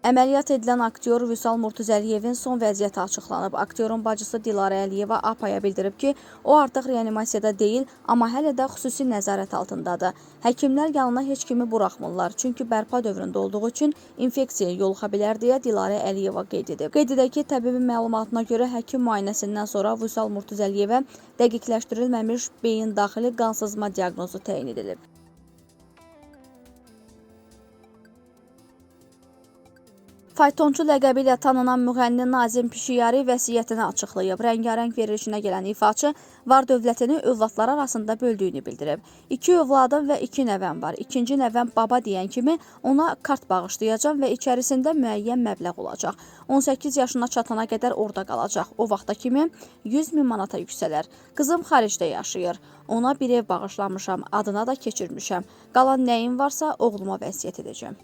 Əməliyyat edilən aktyor Vüsal Murtuzəliyevin son vəziyyəti açıqlanıb. Aktyorun bacısı Dilarə Əliyeva APA-ya bildirib ki, o artıq reanimasiyada deyil, amma hələ də xüsusi nəzarət altındadır. Həkimlər yanına heç kimi buraxmırlar, çünki bərpa dövründə olduğu üçün infeksiyaya yoluxa bilər deyə Dilarə Əliyeva qeyd edib. Qeyd edək ki, təbibin məlumatına görə həkim müayinəsindən sonra Vüsal Murtuzəliyevə dəqiqləşdirilməmiş beyin daxili qansızma diaqnozu təyin edilib. Faytonçu ləqəbi ilə tanınan müğənni Nazim Pişiyari vəsiyyətini açıqlayıb. Rəngarəng verilişinə gələn ifaçı var dövlətini övladları arasında böldüyünü bildirib. 2 övladım və 2 nəvəm var. İkinci nəvəm baba deyən kimi ona kart bağışlayacağam və içərisində müəyyən məbləğ olacaq. 18 yaşına çatana qədər orada qalacaq. O vaxta kimi 100 min manata yüksələr. Qızım xaricdə yaşayır. Ona bir ev bağışlamışam, adına da keçirmişəm. Qalan nəyim varsa oğluma vəsiyyət edəcəm.